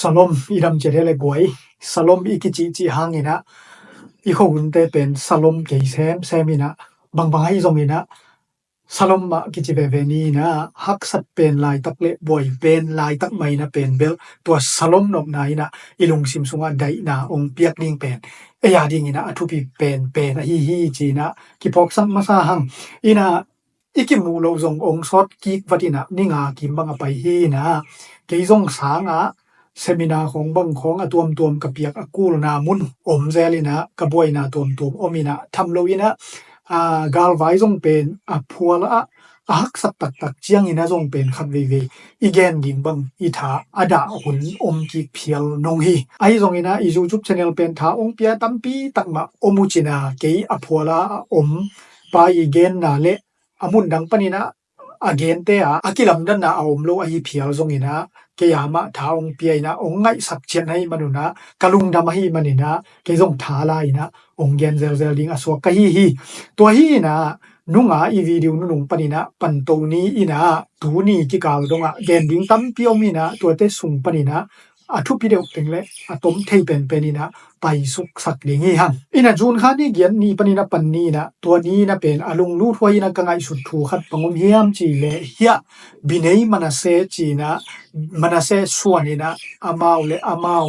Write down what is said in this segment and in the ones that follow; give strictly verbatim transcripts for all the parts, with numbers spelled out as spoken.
Shalom i dam ciat hi le guai. Shalom i kicihcih hangin ah i khuahunte pen shalom kei semsem in ah, bangbang ahi zongin ah shalom mah kici veve ni in ah, haksat pen laitak le buai pen laitak mah in ah pen bel tua shalom nopna in ah i lungsim sungah daihna hong piak ding pen ei a dingin ah a thupi penpen ahi hi ci-in ah kiphawksak masa hang. In ah i kimuh loh zong hong sawt kik vat in ah ni nga kim bang a pai hi in ah, kei zong sangah seminar khawng bang khawng a tuamtuam ka piak a kulna mun om zel in ah, ka buaina tuamtuam om in ah, tham lo in ah, aa, galvai zong pen a phual ah a haksat taktak ciangin ah zong pen khat veivei i gen ding bang i tha a dah hun om kik phial nong hi. Ahi zongin ah i YouTube channel pen tha hong pia tampi tak mah om uh cin ah, kei a phual ah a om pa i genna le a mun dang panin ah a gente ah a kilamdanna a om lo ahi phial zongin ah, kei a mah tha hong pia in ah hong ngaihsak ciat na hih manun ah ka lungdam ahi manin ah kei zong tha la in ah hong gen zelzel ding a suak ka hi hi. Tua hi in ah nunga i video nunung panin ah panto ni in ah tuni kikal dongah gen ding tampi om in ah, tuate sung panin ah a thupi deuh teng le a tom thei penpen in ah paisuksak ding hi hang. In ah June kha ni giat ni panin ah pan ni in ah, tua ni in ah pen a lunglut huai in ah ka ngaihsut thu khat bang om hiam cih leh hiah Bnei Manasseh ci in ah, Manasseh suan in ah amau le amau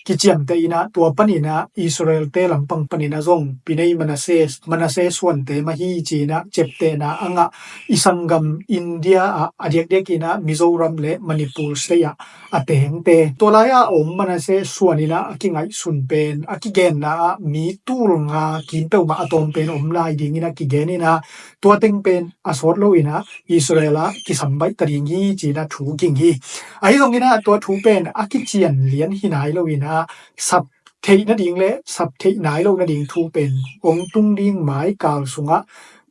kiciamteh in ah, tua panin ah Israel-te lampang panin ah zong Bnei Manasseh, Manasseh suante mah hi ci in ah ciaptehna a ngah i sanggam India ah a diakdiak in ah Mizoram le Manipur state ah a tengte. Tua lai-ah a om Manasseh suan in ah a kingaihsun pen a kigenna ah mi tul nga kim peuhmah a tawm pen om lai dingin ah kigen in ah, tua teng pen a sawt lo in ah Israel ah kisam baih ta ding hi ci in ah thu ging hi. Ahi zongin ah tua thu pen a kician lian hi nai lo in ah, sap theih nading le sap theih nai lo nading thu pen hong tung ding mai kal sungah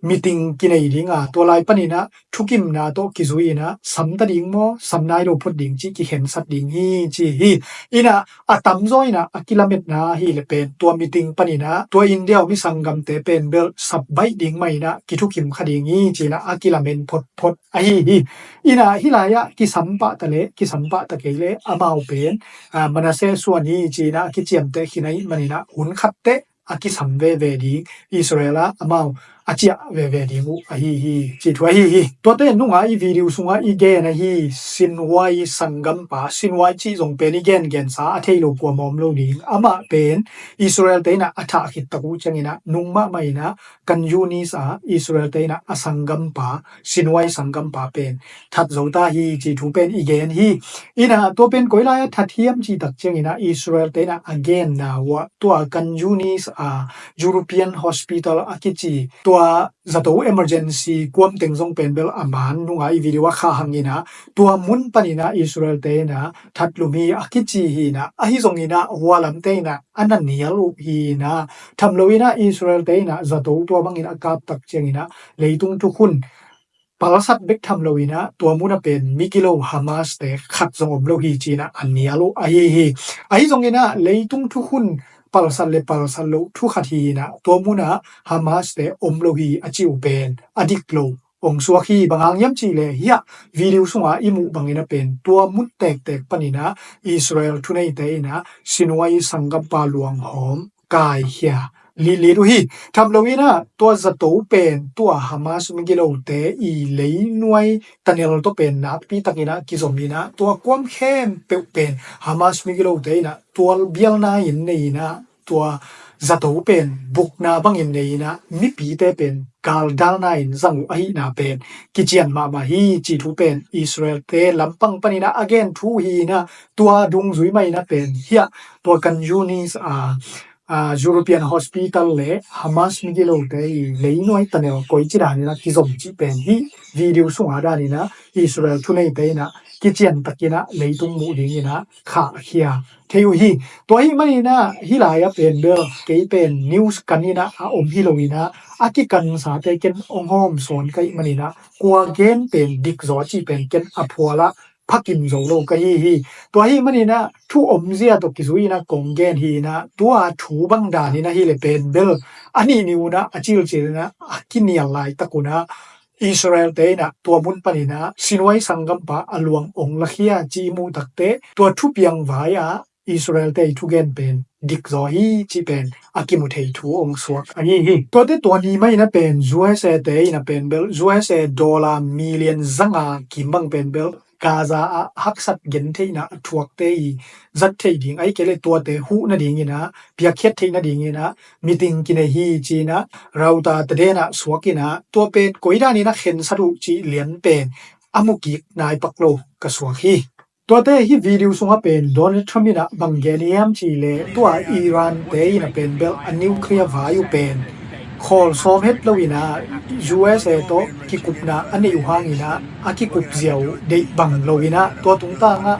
meeting kinei ding a, tua lai panin ah thukimna tawh kizui in ah sam ta ding maw, sam nai lo phot ding cih kikhensat ding hi ci hi. In ah a tamzaw in ah a kilametna hi le pen tua meeting panin ah tua India mi sanggamte pen bel sap baih ding mah in ah kithukim kha ding hi ci in ah a kilamen photphot ahi hi. In ah hih lai-ah kisam pah ta le kisam pah ta kei le amau pen, aa, Manasseh suan hi ci in ah a kiciamteh khin ahih manin ah hun khat teh a kisam veve ding, Israel ah amau a ciah veve ding uh ahi hi ci thu ahi hi. Tuate nunga i video sungah i gen ahi Sinwar sanggampa, Sinwar cih zong pen i gengensa a thei lo kuamah om lo ding. Amah pen Israel-te in ah a thah khit tak uh ciangin ah nung mahmah in ah Khan Yunis ah Israel-te in ah a sanggampa, Sinwar sanggampa pen that zo ta hi ci thu pen i gen hi. In ah tua pen koi lai-ah that hiam cih tak ciangin ah Israel-te in ah a genna uh ah tua Khan Yunis ah European Hospital a kici tua zato emergency kuam teng zong pen bel a man nunga i video ah kha hangin ah tua mun panin ah Israel-te in ah that lum hi a kici hi in ah, ahi zongin ah hua lamte in ah a na nial uh hi in ah, tham lo in ah Israel-te in ah zato tua bangin a kap tak ciangin ah leitung thukhun palsat bek tham lo in ah tua mun ah pen migilo Hamas-te khat zong om lo hi ci in ah a nial uh ahi hi. Ahi zongin ah leitung thukhun palsat le palsat lo thu khat hi in ah tua mun ah Hamas-te om lo hi a ci uh pen a dik lo hong suak hi. Bang hang hiam cih leh hiah video sungah i muh bangin ah pen tua mun tektek panin ah Israel thuneite in ah Sinwar sanggampa luanghawm kaikhia litlit uh hi. Tham lo in ah tua zato pen tua Hamas migilote i leinuai tunnel tawh pen nakpi takin ah kizom in ah tua kuam khempeuh pen Hamas migilote in ah tua bialna in nei in ah tua zato pen bukna bangin nei in ah mipite pen galdalna in zang uh ahihna pen kician mahmah hi ci thu pen Israel-te lampang panin ah a gen thu hi in ah, tua dungzui mah in ah pen hiah tua Khan Yunis ah, ah, European Hospital le Hamas migilote i leinuai tunnel koici danin ah kizom cih pen hih video sunga danin ah Israel thuneite in ah kician takin ah leitung muh dingin ah khahkhia thei uh hi. Tua ahih manin ah hih lai-ah pen bel kei pen news kan in ah a om hi lo in ah a kikansate ken hong hawm sawn ka hih manin ah kua gen pen dik zaw a cih pen ken a phual ah phakim zo lo ka hi hi. Tua ahih manin ah thu omzia tawh kizui in ah kong gen hi in ah tua thu bang danin ah hi le pen bel a nihni un ah a cilcil in ah a kinial laitak un ah Israel te in ah tua mun panin ah Sinwai sanggampa a luang ong lakhia ci i muh takte tua thupiang vai ah Israel te i thugen pen dik zaw hi ci pen a kimu thei thu ong suak ahi hi. Tuate tua ni mah in ah pen U S A te in ah pen bel U S A dollar million zanga kim bang pen bel Gaza ah haksat gen theihna a thuakte i zat theih ding ahi kei le tuate huh nadingin ah piakkhiat theih nadingin ah meeting kinei hi ci-in ah Rauta taden ah suak in ah tua pen koi danin ah khensat uh cih lian pen a mu kik nai pak lo ka suak hi. Tuate hi video sungah pen Donald Trump in ah bang gen hiam cih le tua Iran te in ah pen bel a nuclear vai uh pen khawl sawm het lo in ah U S A tawh kikupna a neih uh hangin ah a kikup zia uh deih bang lo in ah tua tungtang ah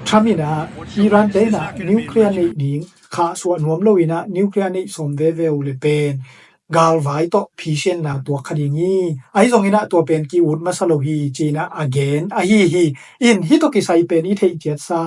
Trump in ah Iran te in ah nuclear neih ding khahsuah nuam lo in ah nuclear neih sawm veve uh le pen galvai tawh phisianna tuak kha ding hi. Ahi zongin ah tua pen ki-ut masa lo hi ci-in ah a gen ahi hi. In hih tawh kisai pen i theih ciatsa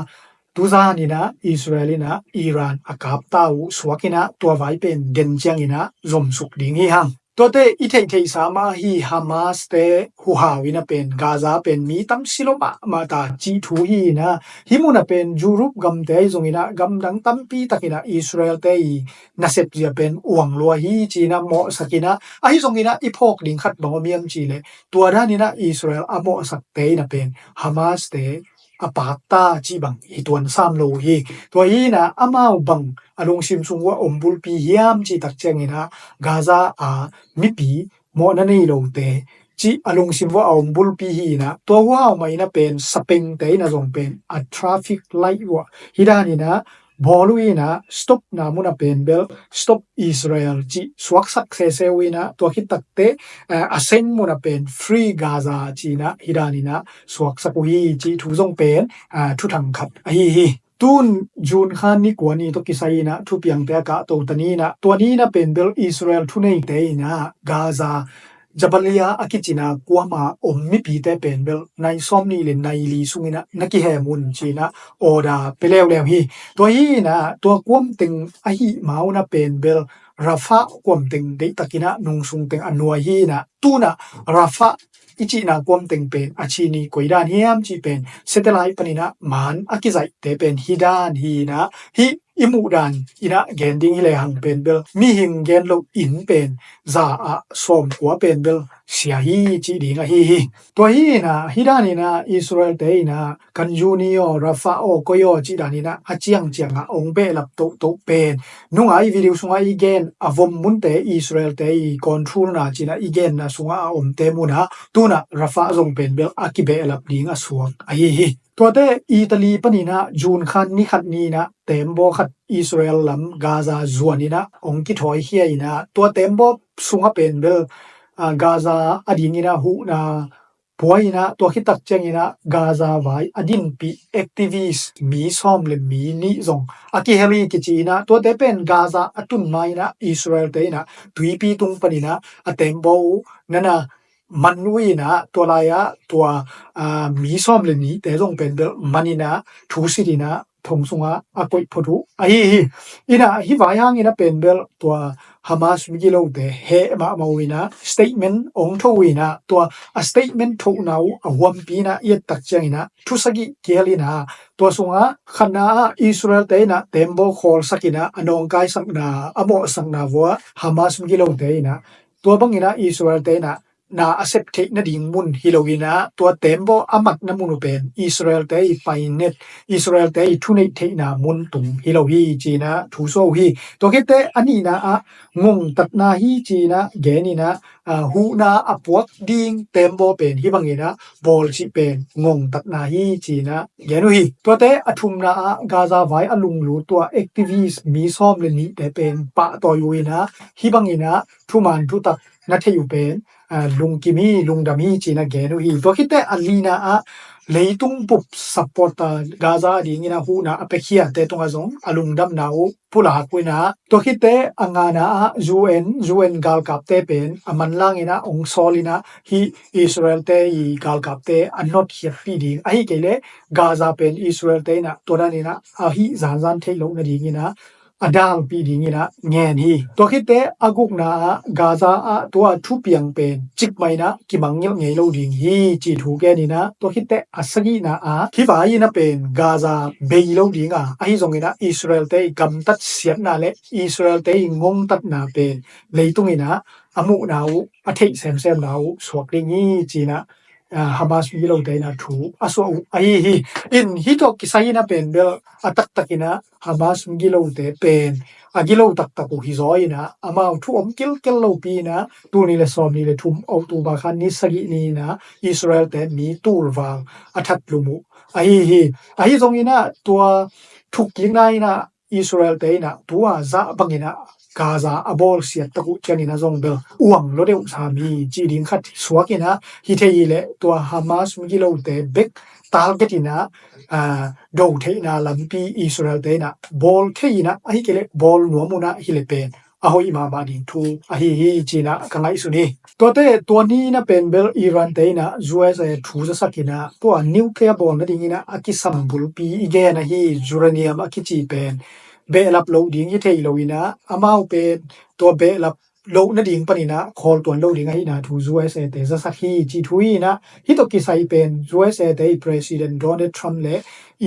tuzan in ah Israel in ah Iran a kapta uh suak in ah tua vai pen den ciangin ah zomsuk ding hi hang. Tuate i theihtheihsa mah hi Hamas te huhau in ah pen Gaza pen mi tam si lo mahmah ta cih thu hi in ah hih mun ah pen Europe gamte ahi zongin ah gamdang tampi takin ah Israel te i nasep zia pen uang lua hi ci-in ah mawhsak in ah ahi zongin ah i phawk ding khat bang om hiam cih le tua danin ah Israel a mawhsakte in ah pen Hamas te a pakta cih bang hi tuan sam lo uh hi. Tua hi in ah amau bang a lungsim sung uh a om bulpi hiam cih tak ciangin ah Gaza a mipi mawhna nei lote cih a lungsim uh a om bulpi hi in ah tua huhau mah in ah pen sapengte in ah zong pen a traffic light uh ah hih danin ah bawl uh in ah stop na mun ah pen bel stop Israel cih suaksak sese uh in ah tua khit takte a seng mun ah pen Free Gaza ci-in ah hih danin ah suaksak uh hi cih thu zong pen thuthang khat ahi hi. Tun June kha ni kua ni tawh kisai in ah thupiangte a kahto ta ni in ah tua ni in ah pen bel Israel thuneite in ah Gaza Jabalia a kicina kuama om mipite pen bel nai sawm nih le nai li sungin ah na kihem un ci-in ah order pe leuleu hi. Tua hi in ah tua kuamteng ahi ma un ah pen bel Rafah kuamteng deihtakin ah nungsungteng a nuai hi in ah tun ah Rafah i cihna kuamteng pen a chini koi dan hiam cih pen satellite panin ah man a kizaihte pen hih dan hi in ah hih i muh dan in ah gen ding hi le hang pen bel mihing gen lo inn pen za ah sawmkua pen bel sia hi cih ding ahi hi. Tua hi in ah hih dan in ah Israel te in ah Khan Yunis aw Rafah aw koi aw cih danin ah a ciangciang ah ong behlap tohtoh pen nunga i video sungah i gen a vom munte Israel te i control na ci-in ah i genna sungah a omte mun ah tun ah Rafah zong pen bel a kibehlap ding a suak ahi hi. Tuate Italy panin ah June kha ni khat ni in ah tembaw khat Israel lam Gaza zuan in ah ong kithawikhia in ah tua tembaw sungah pen bel Gaza a dingin ah huhna pua in ah tua khit tak ciangin ah Gaza vai a dinpih activist mi sawm le mi nih zong a kihel hi kici in ah tuate pen Gaza a tun ma in ah Israel te in ah tuipi tung panin ah a tembaw uh nana man uh in ah tua lai ah tua mi sawm le nihte zong pen bel man in ah thusit in ah thong sungah a koih phot uh ahi hi. In ah hih vai hangin ah pen bel tua Hamas migilote heh mahmah uh in ah statement ong tho uh in ah tua a statement thona uh a huampi in ah i et tak ciangin ah thu sagih kial in ah tua sungah khatna ah Israel te in ah tembaw khawlsak in ah a nawngkaisakna a mawhsakna vua Hamas migilote in ah tua bangin ah Israel te in ah na a sep theih nading mun hi lo in ah tua tembaw a matna mun uh pen Israel te i painet Israel te i thuneih theihna mun tung hi lo hi ci-in ah thu suah uh hi. Tua khitte a nihna ah ngongtatna hi ci-in ah gen in ah huhna a puak ding tembaw pen hih bangin ah bawl cih pen ngongtatna hi ci-in ah gen uh hi. Tuate a thumna ah Gaza vai a lunglut tua activist mi sawm le nihte pen pahtawi uh in ah hih bangin ah thuman thutak na theih uh pen lungkim hi lungdam hi ci-in ah gen uh hi. Tua khitte a lina ah leitung bup supporter Gaza a dingin ah huhna a piakhiate tungah zong a lungdamna uh pulak uh in ah tua khitte a ngana ah U N U N galkapte pen a manlang in ah ong sawl in ah hih Israel te i galkapte a notkhiatpih ding ahi kei le Gaza pen Israel te in ah tua dan in ah a hih zanzan theih loh nadingin ah a dalpih dingin ah ngen hi. Tua khitteh a gukna ah Gaza ah tua thupiang pen cikmah in ah kimangngilh ngei lo ding hi cih thu genin ah, tua khitteh a sagihna ah hih vai in ah pen Gaza bei lo ding a, ahi zongin ah Israel-te i gamtat siatna le Israel-te i ngongtatna pen leitung in ah a muhna uh, a theih semsemna uh suak ding hi ci-in ah, ah, Hamas migilote in ah thu a suah uh ahi hi. In hih tawh kisai in ah pen bel a taktak in ah Hamas migilote pen a gilo taktak uh hi zaw in ah, amau thu om kilkel lopi in ah, tul nih le sawmnih le thum October kha ni sagih ni in ah Israel-te mi tulval a that lum uh ahi hi. Ahi zongin ah tua thukkikna in ah Israel-te in ah tua zah bangin ah Gaza a bawlsiat tak uh ciangin ah zong bel uang lo deuh sam hi cih ding khat suak in ah hi thei hi leh, tua Hamas migilote bek target in ah, ah, do theihna lampi Israel-te in ah bawl thei in ah, ahi kei leh bawl nuam un ah hi leh pen a hoih mahmah ding thu ahi hi ci-in ah ka ngaihsun hi. Tuate tua ni in ah pen bel Iran-te in ah U S A thu zasak in ah tua nuclear bawl nadingin ah a kisam bulpi i gen ahi uranium a kici pen behlap loh ding hi thei lo in ah, amau pen tua behlap loh nading panin ah khawl tuan lo ding ahihna thu U S A-te zasak hi cih thu hi in ah, hih tawh kisai pen U S A-te i President Donald Trump le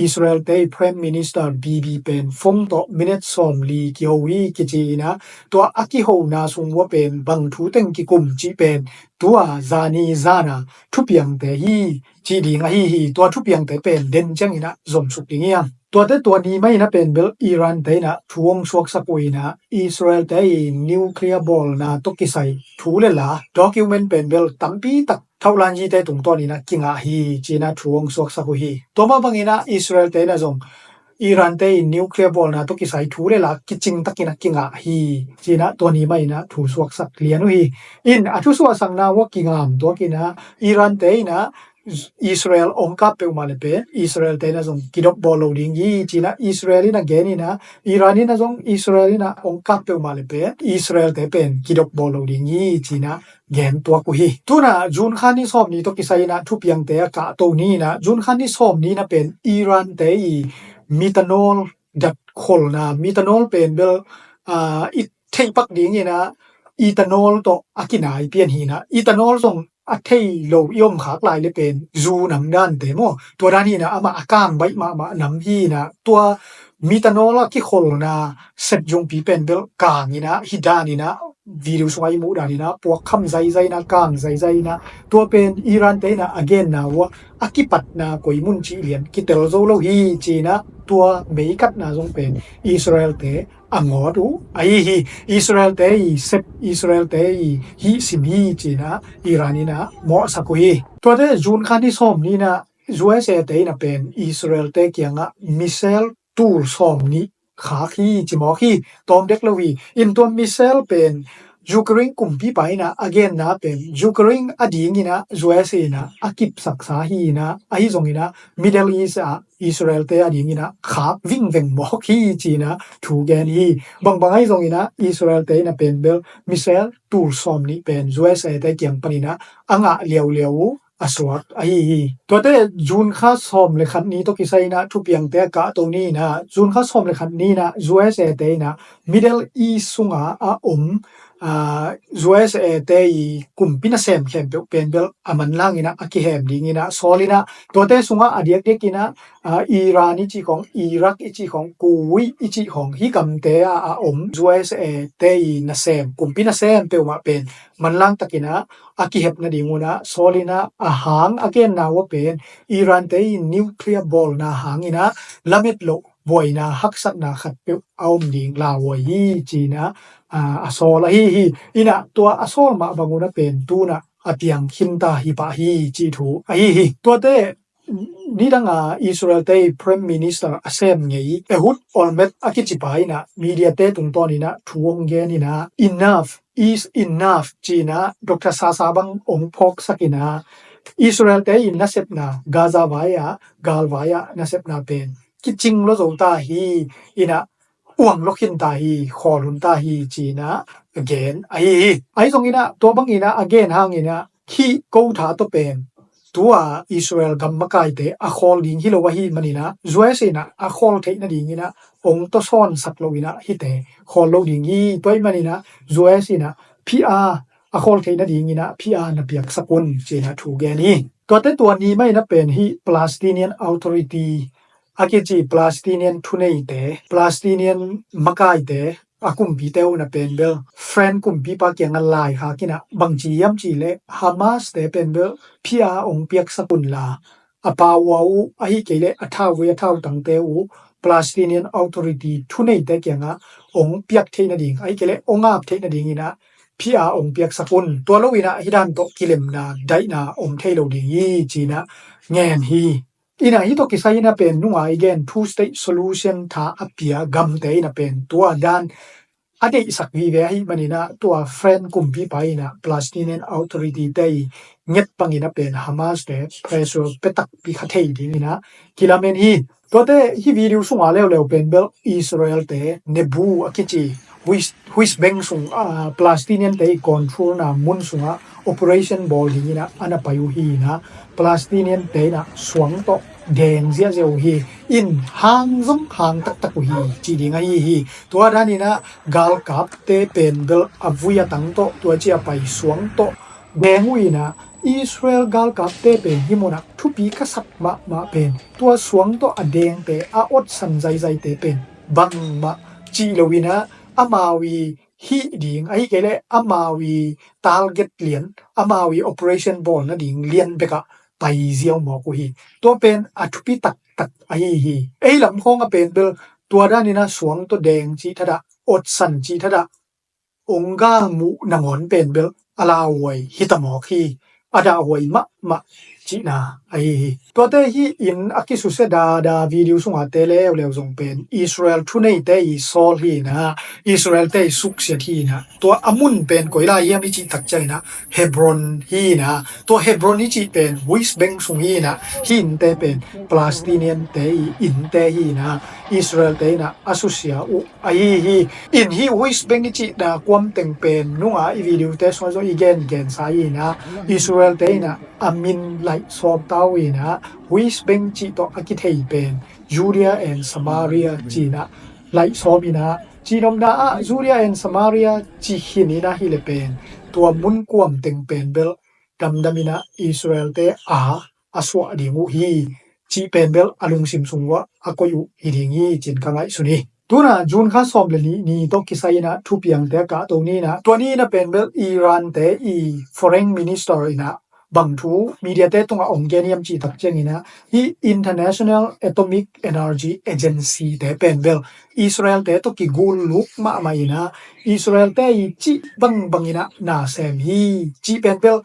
Israel-te i Prime Minister Bibi pen phone tawh minute sawmli kiho hi kici in ah, tua a kihona sung uah pen bang thu teng kikum cih pen tua zani zan a thupiangte hi cih ding ahi hi. Tua thupiangte pen den ciangin ah zomsuk ding hi hang. Tuate tua ni mah in ah pen bel Iran-te in ah thu hong suaksak uh in ah, Israel-te i nuclear bawlna tawh kisai thu le la document pen bel tampi tak thauhlanzite tungtawn in ah kingah hi ci-in ah thu hong suaksak uh hi. Tua mah bangin ah Israel-te in ah zong Iran-te i nuclear bawlna tawh kisai thu le la kicing takin ah kingah hi ci-in ah tua ni mah in ah thu suaksak lian uh hi. In a thusuahsakna uah kingam tuak in ah Iran-te in ah Israel hong kap peuhmah le pen Israel-te in ah zong kidop bawl lo ding hi ci-in ah Israel in ah gen in ah, Iran in ah zong Israel in ah hong kap peuhmah le pen Israel-te pen kidop bawl lo ding hi ci-in ah gen tuak uh hi. Tu-in ah June kha ni sawmnih tawh kisai in ah thupiangte a kahto ni in ah, June kha ni sawmnih in ah pen Iran-te i methanol dat kholna, methanol pen bel, ah, i theih pak dingin ah ethanol tawh a kinai pian hi in ah, ethanol zong a thei lo i om khak lai le pen zu nam dante maw, tua dan hi in ah amah a kang baih mahmah nam hi in ah, tua methanol a kikholna sep zungpi pen bel kang in ah, hih dan in ah video sungah i muh dan in ah puakkham zaizai in ah, kang zaizai in ah, tua pen Iran-te in ah a genna uah a kipatna koi mun cih lian kitel zo lo hi ci-in ah, tua meikatna zong pen Israel-te a ngawt uh ahi hi. Israel-te i sep, Israel-te i hih sim hi ci-in ah Iran in ah mawhsak uh hi. Tuate June kha ni sawmnih in ah U S A-te in ah pen Israel-te kiangah missile tul sawmnih khak hi ci mawk hi. Tawm dek lo hi. In tua missile pen Ukraine kumpipa in ah a genna pen Ukraine a dingin ah U S A in ah a kipsaksa hi in ah, ahi zongin ah Middle East ah Israel-te a dingin ah khak vingveng mawk hi ci-in ah thu gen hi. Bangbang ahi zongin ah Israel-te in ah pen bel missile tul sawmnih pen U S A-te kiang panin ah a ngah liauliau uh a suak ahi hi. Tuate June kha sawm le khat ni tawh kisai in ah thupiangte a kahto ni in ah, June kha sawm le khat ni in ah U S A-te in ah Middle East sungah a om, ah, U S A-te i kumpi nasem khempeuh pen bel a manlang in ah a kihem dingin ah sawl in ah, tuate sungah a diakdiak in ah, ah, Iran i cih khawng, Iraq i cih khawng, Kuwait i cih khawng, hih gamte ah a om U S A-te i nasem, kumpi nasem peuhmah pen manlang takin ah a kihep nading un ah sawl in ah, a hang a genna uah pen Iran-te i nuclear bawlna hangin ah lamet loh buaina haksatna khatpeuh a om ding lauhuai hi ci-in ah, ah, a sawl ahi hi. In ah tua a sawl mah bang un ah pen tu-in ah a piang khinta hi pah hi cih thu ahi hi. Tuate nidang a Israel-te i Prime Minister a sem ngei Ehud Olmert a kicipa in ah media-te tungtawn in ah thu hong gen in ah, enough is enough ci-in ah Doctor Sasa bang hong phawksak in ah, Israel-te i nasepna, Gaza vai-ah, galvai-ah nasepna pen kicing lo zo ta hi, in ah uang lo khin ta hi, khawl hun ta hi ci-in ah a gen ahi hi. Ahi zongin ah tua bangin ah a gen hangin ah hih ko tha tawh pen tua Israel gam makaite a khawl ding hi lo ahih manin ah U S A in ah a khawl theih nadingin ah ong tawsawnsak lo inah hihte khawl lo ding hi. Tua ahih maninah U S inah P R a khawl theih nadinginah P R na piaksak un cinah thu gen hi. Tuate tua ni mah inah pen hih Palestinian Authority a kici Palestinian thuneite, Palestinian makaite, a kumpite uh na pen bel French kumpipa kiangah laikhak inah bangci hiam cihleh Hamas te pen bel P R ong piaksak unla, a pau uh ahih kei leh a thauvui a thautangte uh Palestinian Authority thuneite kiangah ong piak theih nading, ahih kei leh ong ap theih nadinginah P R ong piaksak un. Tua lo inah hih dan tawh kilemna daihna om thei lo ding hi cinah ngen hi. Inah hih tawh kisai inah pen nunga i gen two state solution tha a pia gamte inah pen tua dan a deihsak vive ahih maninah tua French kumpipa inah Palestinian Authority te i nget bangin a pen Hamas te pressure pia takpi kha thei dinginah kilamen hi. Tuate hih video sunga leuleu pen bel Israel te Nebu a kici West, West Bank sung, ah, Palestinian te i control na mun sungah operation bawl dinginah a na pai uh hi inah Palestinian te inah suang tawh deng ziahziah uh hi. In hang zong hang taktak uh hi ci ding ahi hi. Tua daninah galkapte pen bel a vui a tang tawh tua ci a pai suang tawh deng uh inah Israel galkapte pen hih munah thupi ka sak mahmah pen tua suang tawh a dengte a otsan zaizaite pen bangmah cih lo inah amau i hih ding ahih kei leh amau i target lian, amau i operation bawl nading lian bekah pai ziau mawk uh hi. Tua pen a thupi taktak ahi hi. Ei lam khawng a pen bel tua daninah suang tawh deng cih thadah, otsan cih thadah ong ga muh nangawn pen bel a lauhuai hita mawk hi. A dahhuai mahmah cihna ahi hi. Tuate hih inn a kisusia dada video sunga te leuleu zong pen Israel thuneite i sawl hi inah, Israel te i suksiat hi inah. Tua a mun pen koi lai hiam i cih tak cianginah Hebron hi inah. Tua Hebron i cih pen West Bank sung hi inah. Hih innte pen Palestinian te i innte hi inah. Israel te inah a susia uh ahi hi. In hih West Bank i cih dakuam teng pen nunga i video te sungah zong i gengensa hi inah Israel te inah a min laih sawm ta uh inah West Bank cih tawh a kithei pen Judea and Samaria cinah laih sawm inah cihnopna ah Judea and Samaria ci khin inah hileh pen tua mun kuam teng pen bel damdam inah Israel te a a suah ding uh hi cih pen bel a lungsim sung uah a koih uh hi ding hi cin ka ngaihsun hi. Tuna June kha sawm le nih ni tawh kisai inah thupiangte a kahto ni inah tua ni inah pen bel Iran te i foreign minister inah bang thu media te tungah ong gen hiam cih tak cianginah hih International Atomic Energy Agency te pen bel Israel te tawh kigul luk mahmah inah Israel te i cih bangbang inah na sem hi cih pen bel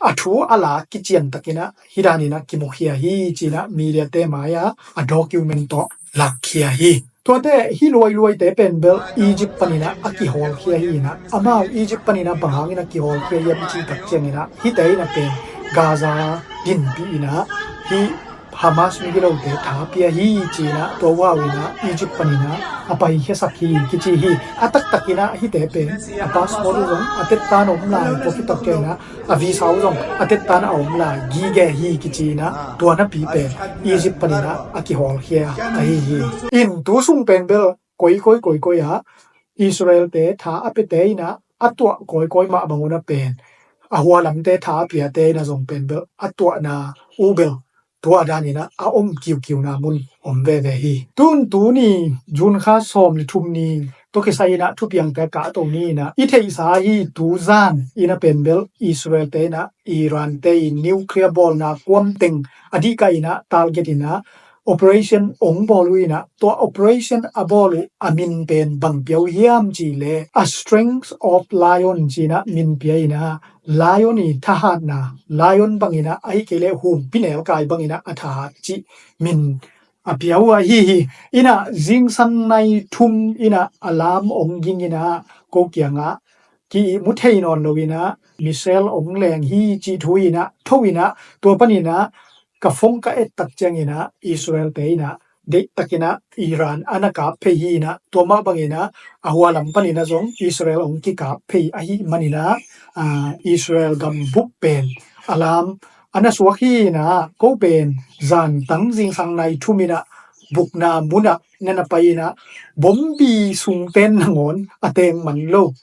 a thu a la kician takinah hih daninah kimukhia hi cinah media te mai-ah a document tawh lakkhia hi. Tuate hih luailuaite pen bel Egypt paninah a kihawlkhia hi inah amau Egypt paninah bang hangin a kihawlkhia hiam i cih tak cianginah hihte inah pen Gaza dinpih inah hih Hamas migilote tha pia hi cinah tua uh hau inah Egypt paninah a paikhiasak hi kici hi. A taktakinah hihte pen a passport uh zong a tettan a om lai, tua khit tak cianginah a visa uh zong a tettan a om lai gige hi kici inah tua napi pen Egypt paninah a kihawlkhia ahi hi. In tu sung pen bel koikoi koikoi ah Israel te tha a piate inah a tuah koikoi mah bangun a pen a hualamte tha a piate inah zong pen bel a tuahna uh bel tua daninah a om kiukiuna mun om veve hi. Tun tuni June kha sawm le thum ni tawh kisai inah thupiangte a kahto ni inah i theihsa hi. Tuzan inah pen bel Israel te inah Iran te i nuclear bawlna kuamteng a dihkah inah target inah operation ong bawl uh inah tua operation a bawl uh a min pen bang pia uh hiam cihleh a Strength of Lion cinah min pia inah Lion i thahatna, lion banginah ahih kei leh humpi nelkai banginah a thahat cih min a pia uh ahi hi. Inah zingsang nai thum inah alarm ong ging inah ko kiangah ki-ihmu thei nawn lo inah missile ong leng hi cih thu inah tho inah tua paninah ka phone ka et tak cianginah Israel te inah deihtakinah Iran a na kap phei hi inah tua mah banginah a hualam paninah zong Israel ong kikap phei ahih maninah, ah, Israel gambup pen alarm a na suak hi inah ko pen zantang zingsang nai thum inah bukna munah na na pai inah, bombi sungten nangawn a teng man lo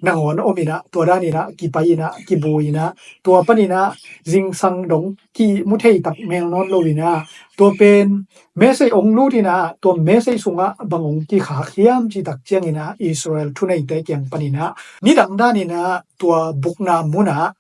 nangawn om inah, tua dan inah kipai inah, kibu inah, tua pan inah zingsang dong kimu thei tak mel nawn lo inah, tua pen message ong lut inah, tua message sungah bang ong kikhak hiam cih tak ciang inah Israel thuneite kiang pan inah nidang dan inah tua bukna munah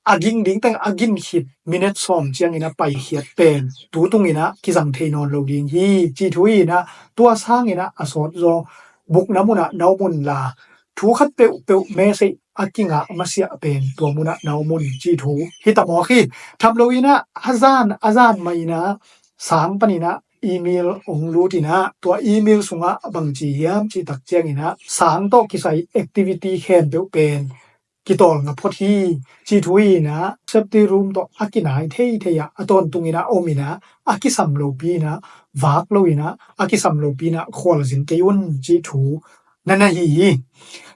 a ging ding teng a gin khit minute sawm ciang inah paikhiat pen tu tung inah kizang thei nawn lo ding hi, cih thu inah, tua sang inah a sawt zaw bukna munah na om un la, thu khat peuhpeuh message a kingah masiah pen tua munah na om un, cih thu hi ta mawk hi. Tham lo inah a zan a zan mah inah sang pan inah email ong lut inah, tua email sungah bang ci hiam cih tak ciang inah sang tawh kisai activity khempeuh pen kitawlnga phot hi, cih thu inah safety room tawh a kinai theithei ah a tawntung inah om inah, a kisam lopi inah vak lo inah, a kisam lopi inah khualzin kei un, cih thu na na hi hi.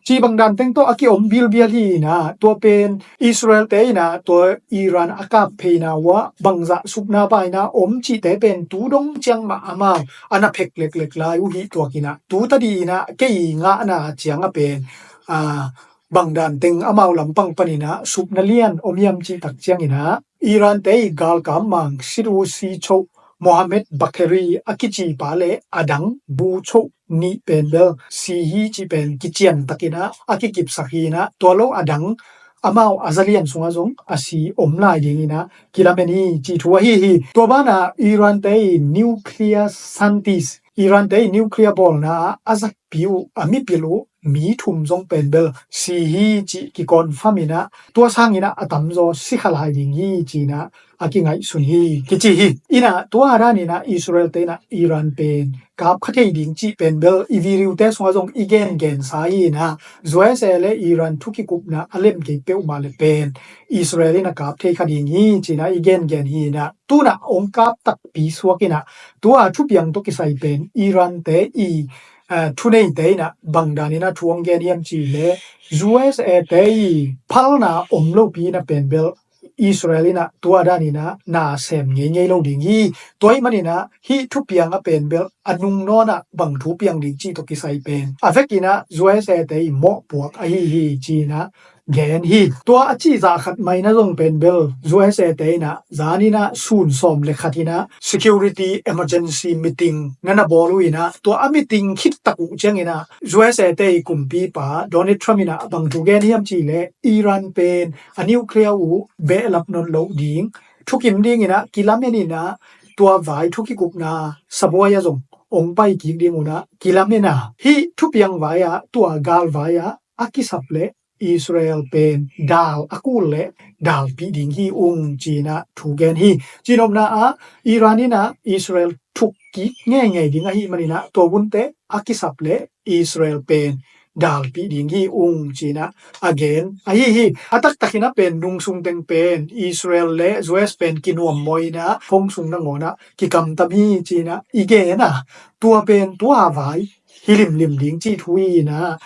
Cih bang dan teng tawh a kiom bilbial hi inah, tua pen Israel te inah tua Iran a kap phei na uah bangzah supna pa inah om cihte pen tu dong ciang mah amau a na phek leklek lai uh hi tuak inah, tu tadi inah kei ngahna ciang a pen a bang dan teng amau lampang pan inah supna lian om hiam cih tak ciang inah, Iran te i galkap mang sit uh si choh Mohammad Bagheri a kici pa le a dang bu choh nih pen bel si hi cih pen kician tak inah a kikipsak hi inah, tua lo a dang amau a zalian sungah zong a si om lai ding inah kilamen hi, cih thu ahi hi. Tua banah Iran te i nuclear scientist, Iran te i nuclear bawlna ah a zatpi uh, a mipil uh mi thum zong pen bel si hi cih kiconfirm inah, tua sang inah a tamzaw si kha lai ding hi ci inah a kingaihsun hi kici hi. Inah tua dan inah Israel te inah Iran pen kap kha thei ding cih pen bel i video te sungah zong i gengensa hi inah, U S A le Iran thu kikupna a lem kei peuhmah le pen Israel inah kap thei kha ding hi ci inah i gengen hi inah, tunah ong kap takpi suak inah, tua thupiang tawh kisai pen Iran te i a, thuneite inah bang dan inah thu ong gen hiam cih le, U S A te i phalna om lopi inah pen bel Israel inah tua dan inah na sem ngeingei lo ding hi. Tua ahih man inah hih thupiang ah pen bel a nung nawn ah bang thu piang ding cih tawh kisai pen a vek inah U S A te i mawhpuak ahi hi ci inah gen hi. Tua a cih zah khat mah inah zong pen bel U S A te inah zan inah sun sawm le khat inah security emergency meeting na na bawl uh inah, tua a meeting khit tak uh ciang inah U S A te i kumpipa Donald Trump inah bang thu gen hiam cih le, Iran pen a nuclear uh behlap nawn loh ding thukim ding inah kilamen inah, tua vai thu kikupna sabuai ah zong ong pai kik ding un ah kilamen a, hih thupiang vai ah, tua gal vai ah a kisap le Israel pen dal a kul le dalpih ding hi ung ci inah thu gen hi. Cinopna ah Iran inah Israel thuk kik ngeingei ding ahih man inah tua vunte a kisap le Israel pen dalpih ding hi ung ci inah a gen ahi hi. A taktak inah pen nung sung teng pen Israel le U S pen kinuam mawi inah phone sung nangawn ah kikamtam hi ci inah i gen a, tua pen tua vai hi limlim ding cih thu hi inah,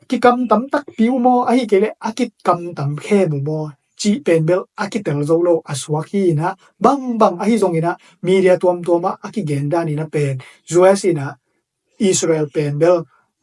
kikamtam takpi uh maw, ahih kei leh a kikamtam khem uh maw cih pen bel a kitel zo lo a suak hi inah, bangbang ahi zong inah media tuamtuam ah a kigen dan inah pen U S inah Israel pen bel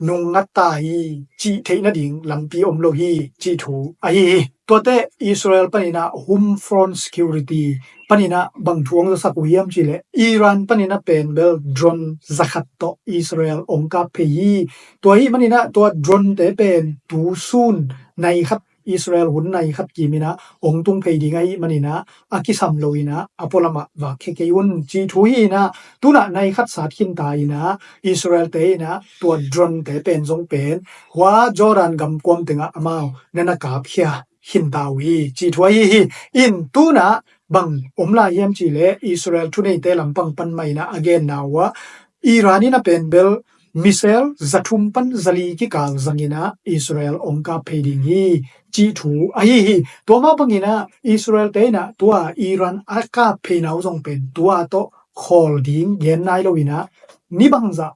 nung ngat ta hi cih theih nading lampi om lo hi cih thu ahi hi. Tuate Israel pan inah Home Front Security pan inah bang thu ong zasak uh hiam cih le, Iran pan inah pen bel drone zakhat tawh Israel ong kap phei hi. Tua ahih man inah tua drone te pen tu sun nai khat, Israel hun nai khat kim inah ong tung phei ding ahih man inah a kisam lo inah a pualam ah vak khia kei un cih thu hi inah, tunah nai khat sat khin ta inah Israel te inah tua drone te pen zong pen hua Jordan gam kuam tengah amau na na kap khia khin ta uh hi cih thu ahi hi. In tunah bang om lai hiam cih le, Israel thuneite lampang pan mah inah a genna uh ah Iran inah pen bel missile za thum pan za li kikal zang inah Israel ong kap phei ding hi cih thu ahi hi. Tua mah bang inah Israel te inah tua Iran a kap phei na uh zong pen tua tawh khawl ding gen nai lo inah, ni bangzah,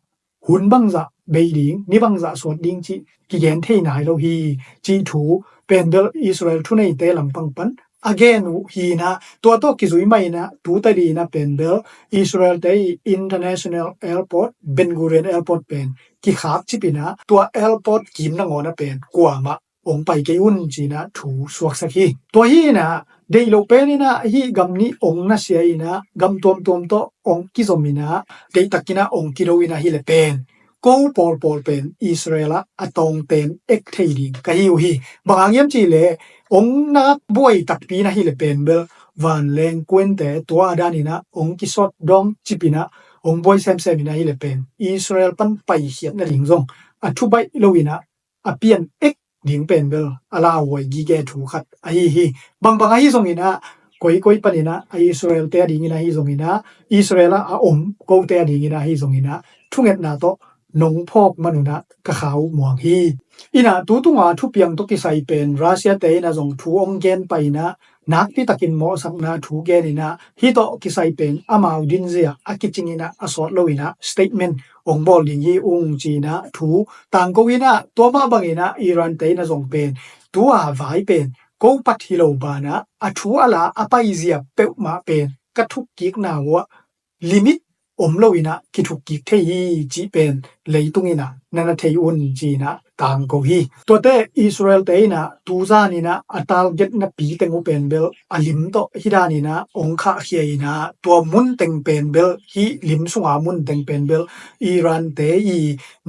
hun bangzah bei ding, ni bangzah sawt ding cih kigen thei nai lo hi cih thu pen bel Israel thuneite lampang pan a gen uh hi in ah, tua tawh kizui mah in ah tu tadi in ah pen bel Israel te i international airport, Ben Gurion Airport pen kikhak cip in ah, tua airport kim nangawn ah pen kuamah ong pai kei un ci in ah thu suaksak hi. Tua hi in ah deih loh pen in ah hih gam nih ong nasia in ah gam tuamtuam tawh ong kizom in ah deihtak in ah ong kido in ah hi leh pen ko pawlpawl pen Israel ah a tawngten ek thei ding ka hi uh hi. Bang hang hiam cih leh ong nak buai takpi in ah hi leh pen bel vanleng kuante tua a dan in ah ong kisawt dawng cip in ah ong buai semsem in ah hi leh pen Israel pan paikhiat nading zong a thu baih lo in ah a pian ek ding pen bel a lauhuai gige thu khat ahi hi. Bangbang ahi zong in ah koikoi pan in ah a Israel te a ding in ah ahi zong in ah Israel ah a om kote a ding in ah ahi zong in ah thungetna tawh nong phawk man un ah ka khau muang hi. In ah tu tunga thupiang tawh kisai pen Russia te in ah zong thu ong gen pai in ah nakpi takin mawhsakna thu gen in ah hih tawh kisai pen amau dinzia a kicing in ah a sawt lo in ah statement ong bawl ding hi ung ci in ah thu tangko in ah tua mah bang in ah Iran te in ah zong pen tua vai pen ko pat hi lo ban ah a thu a la a paizia peuhmah pen ka thukkikna uh ah limit om lo in ah kithukkik thei hi cih pen leitung in ah na na thei un ci in ah tangko hi. Tuate Israel te in ah tuzan in ah a target napi teng uh pen bel a lim tawh hih dan in ah ong khahkhia in ah tua mun teng pen bel hih lim sunga mun teng pen bel Iran te i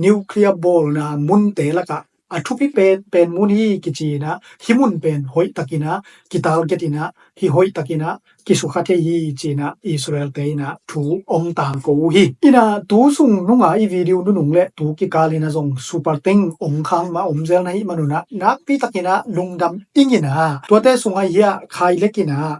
nuclear bawlna munte lakah a thupi pen pen mun hi kici in ah hih mun pen hoih tak in ah kitarget in ah hih hoih tak in ah kisukha thei hi ci in ah Israel te in ah thu ong tangko uh hi. In ah tu sung nunga i video nunung le tu kikal in ah zong super teng ong khang mah om zel na hih man un ah nakpi tak in ah lungdam ing in ah tuate sung ah hih ah khai lek in ah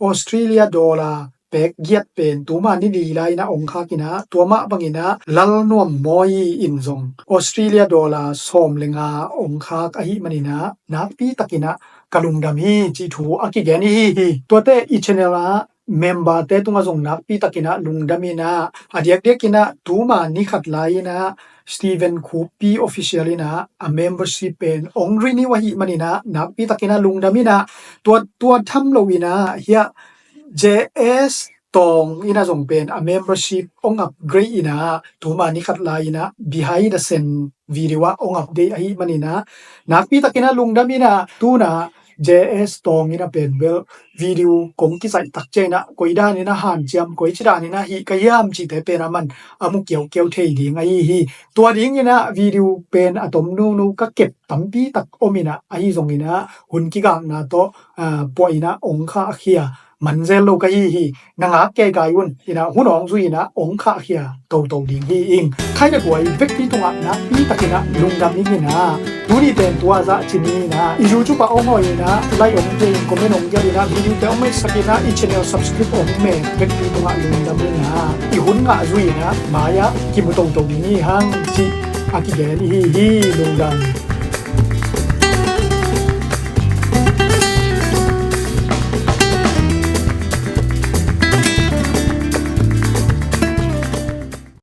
Australia dollar pek giat pen tuma ni li lai in ah ong khak in ah tua mah bang in ah Lalnuam Mawi in zong Australia dollar sawm le nga ong khak ahih man in ah nakpi tak in ah ka lungdam hi cih thu a kigen i hi hi. Tuate i channel ah member te tungah zong nakpi tak in ah lungdam in ah a diakdiak in ah tuma ni khat lai in ah Stephen Khupi Official in ah a membership pen ong renew ahih man in ah nakpi tak in ah lungdam in ah tua tua tham lo in ah hih ah J S Tawng in ah zong pen a membership ong upgrade in ah tuma ni khat lai in ah behind the scene video ah ong update ahih man in ah nakpi tak in ah lungdam in ah tu in ah J S Tawng in ah pen bel video kong kizaih tak ciang in ah koi dan in ah hanciam koi ci dan in ah hih ka hiam cihte pen a man a mu kiaukiau thei ding ahi hi. Tua ding in ah video pen a tom nono ka kep tampi tak om in ah ahi zong in ah hun kigakna tawh ah, puah in ah ong khahkhia man zel lo ka hi hi. Na ngak kei kai un in ah hun ong zui in ah ong khahkhia toto ding hi ing. Khai le guai vekpi tungah nakpi tak in ah lungdam ing in ah tuni pen tua zah ci ni in ah i YouTube ah ong hawh in ah like ong pia in comment ong gelh in ah video te ong maisak in ah i channel subscribe ong mek vekpi tungah lungdam in ah i hun ngah zui in ah mai ah kimu toto ding hi hang cih a kigen i hi hi. Lungdam.